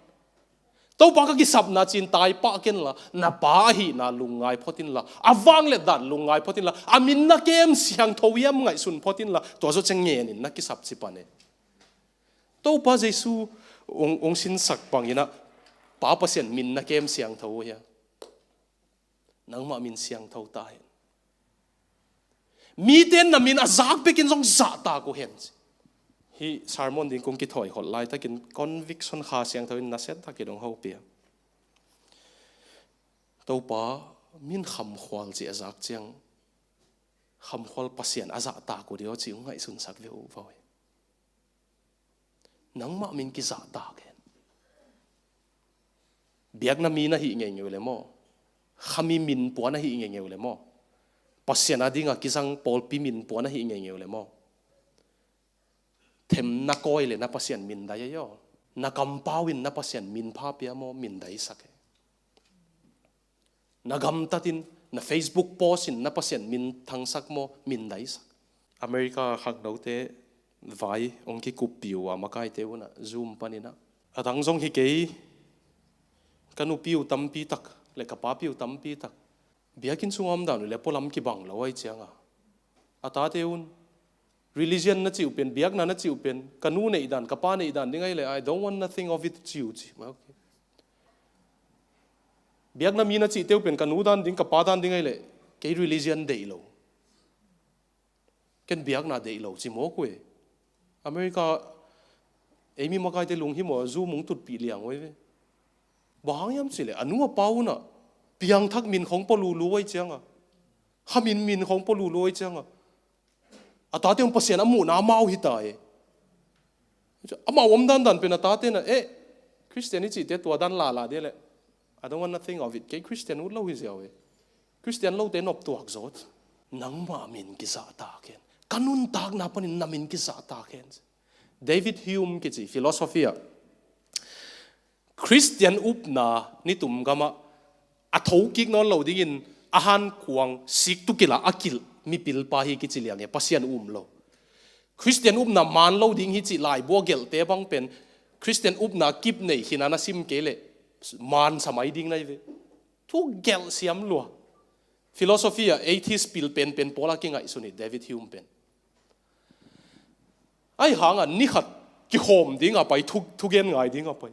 Topa ka kisapna cin tai pah ken la na pa ahihna lungngai photin la a vanglet dan lungngai photin la a min na kem siangtho iam ngaihsun photin la tua zawh ciang ngenin na kisap ci pan e. Topa Jesu ung, ung sinsak bangin ah Pa Pasian min na kem siangtho uh hia? Nangmah min siangtho ta hen. Mite na min a zak bekin zong zahtak uh hen. Hih sermon ding kong kithawi holh laitakin conviction Kha Siangtho in nasia takin hong hopih a. Topa min khamkhual ci a zak ciang khamkhual Pasian a zahtak uh dih aw ci uh ngaihsunsak ve uh vaw hi. Nangmah min kizahtak hen. Biakna mi na hih ngeingeu le maw? Khami min pua na hih ngeingeu le maw? Pasian a dinga kizang pawlpi min pua na hih ngeingeu le maw? Themna kawi le na Pasian min dai ahi aw. Na kampau in na Pasian min pha pia maw? Min daisak e. Na gamtatin na Facebook post in na Pasian min thangsak maw? Min daisak. America khangnote vai hong kikuppih uh a makaite unah Zoom paninah a dang zong hi kei. Ka nupi uh tampi tak le ka papi uh tampi tak biakinn sungah om dan uh le pualam kibang lo ai cianga a tate un religion na cih uh pen, biakna na cih uh pen, ka nu neih dan, ka pa neih dan ding ai le, I don't want nothing of it ci uh ci. Okay. Biakna mi na cihte uh pen, ka nu dan ding, ka pa dan ding ai le, kei religion deih lo. Ken biakna deih lo ci mawk uh e. America, ei mi makaite lunghimawh a Zoom hong tutpih liang uh ai ve. Bang hang hiam cih le, a nu a pa unah piangthak min khong pua lulu ai cianga, khamin min khong pua lulu ai cianga a tate un Pasian a muhna amau hi ta e. Amau om dandan pen a tate na eh Christian i cihte tua dan lala dia le, I don't want nothing of it. Kei Christian ut lo hi ziau e. Christian lote noptuak zawt. Nangmah min kizahtak hen. Ka nuntakna panin na min kizahtak hen. David Hume kici philosophy ah Christian upna nitum gamah a thokik nawn lo dingin a hankuang siktu kila a kilh mipilpa hi kici liang e, Pasian um lo. Christian upna man lo ding hi cih laibu a gelhte bang pen Christian upna kip nei khin a na sim kei leh man sa mai ding na hi ve. Thu gelh siam lua. Philosophy ah atheist pil penpen pawl a kingaihsun hi David Hume pen. Ai hanga ni khat kikhawm ding a pai, thu, thugen ngai ding a pai.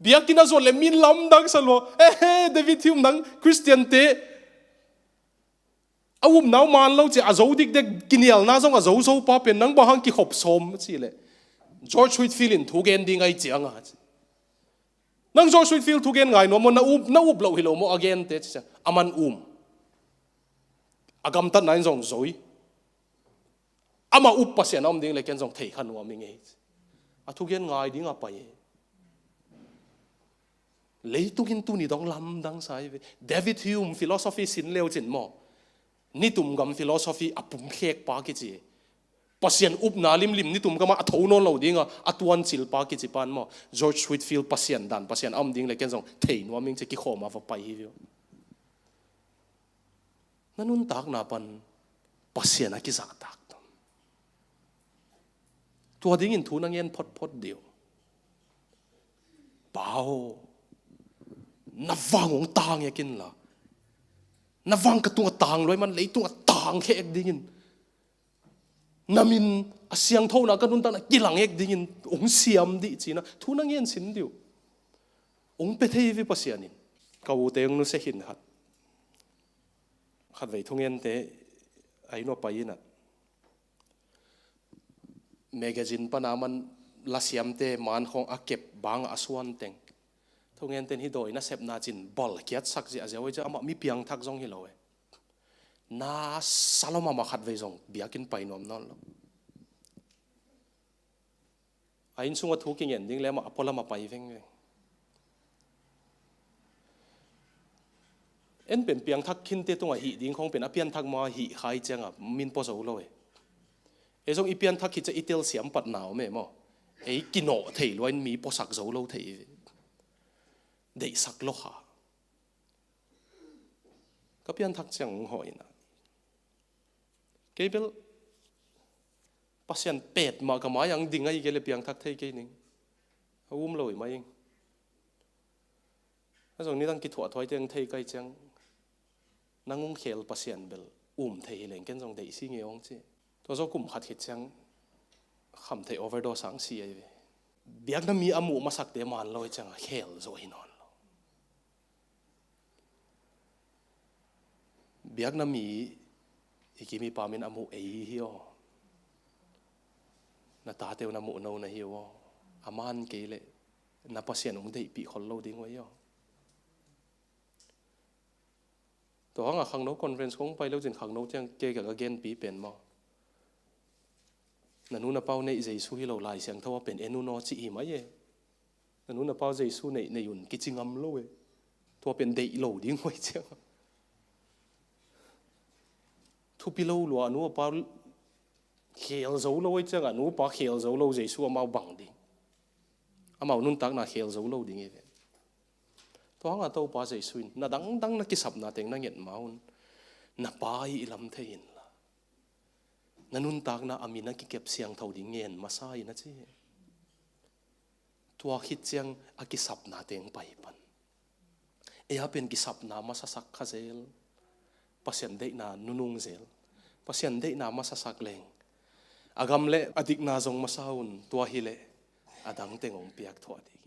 Biakinn a zuat le min lamdang sa lua. Ehe, David Hume nang Christian te a upna uh man lo ci a zo dikdek kinialna zong a zo zo pa pen nang bang hang kikhop sawm ci le George Whitefield in thugen ding ai cianga ci. Nang George Whitefield thugen ngai nuam maw, na up, na up loh hi lo maw a gente ci ciang a man um. A gamtatna in zong zoi. Amah up Pasian a om ding le ken zong thei kha nuam i ngei. A thugen ngai ding a pai e. Leitung in tuni dong lamdang sa hi ve. David Hume philosophy sin leu cin maw? Nitum gam philosophy a pumkhek pa kici. Pasian upna limlim nitum gamah a tho nawn lo dinga a tuancil pa kici pan maw? George Whitefield Pasian dan, Pasian a om ding le ken zong thei nuam ing ci kikhawm a va pai hi ve uh. Na nuntakna pan Pasian a kizahtak tom. Tua dingin thu na ngen photphot dih uh. Pa aw, na vang hong tang ek inla, na vang ka tungah tang luai man, leitung a tang khek dingin Na min a siangthona ka nuntakna kilangek dingin hong siam dih cina thu na ngen sin dih uh. Hong pia thei ve Pasian in. Ka ute hong nusia khin khat. Khatvei thungente a inn uah pai in ah, magazine pana man lasiamte man khawng a kep bang a suan teng. Thungenten hih dawi nasepna cin bal kiatsak zia a zia uh ei cia amah mi piangthak zong hi lo e. Na sa lo mahmah khatvei zong biakinn pai nuam nawn lo. A inn sungah thu kingen ding le amah a pualam a pai vengveng. En pen piangthak khinte tungah hih ding khawng pen a pianthak ma hih khai ciangah min pua zo lo e. Ei zong i pianthak khit ciah i telsiam patna om e maw? Ei kinawh thei lua in mi puasak zo lo thei i ve. Deihsak lo kha. Ka pianthak ciang hong hawh in ah, kei bel Pasian pet mah ka mai ang ding ahi kei le piangthak thei kei ning. A um lo i mai ing. A zong nidang kithuahthuai teng thei kai ciang, nang hong khel Pasian bel um thei hi leng ken zong deih si nge hong ci. Tua zo kum khat khit ciang khamtheih overdose ang si ahi ve. Biakna mi a muh masakte man lo hi ciang a khel zo hi nawn lo. Biakna mi i kim i pam in a muh ei hi aw. Na tate uh na muh no na hi uh aw. A man kei leh na Pasian hong deihpih khol lo ding uh ei aw. Tua hangah khangno conference kong pai lo cin khangno ciang kei ka genpi pen maw? Na nu na pau neih Jesu hi lo Lai Siangtho a pen en un aw ci hi mai e. Na nu na pau Jesu neih neih un kici ngam lo e. Tua pen deih lo ding huai ciang. Thupi lo lua a nu a pau khel zo lo huai ciang a nu pa khel zo lo Jesu amau bang ding. Amau nuntakna khel zo lo ding i ve. Tua hangah Topa Jesu in na dangdang na kisapna teng na nget ma un na pa i lam thei inla. Na nuntakna a min a kikep siangtho ding ngen masa in a ci. Tua khit ciang a kisapna teng pai pan. Ei a pen kisapna masasak kha zel. Pasian deihna nunung zel. Pasian deihna masasak leng. A gam le a dikna zong masa un tua hi leh a dang teng hong piak thuah ding.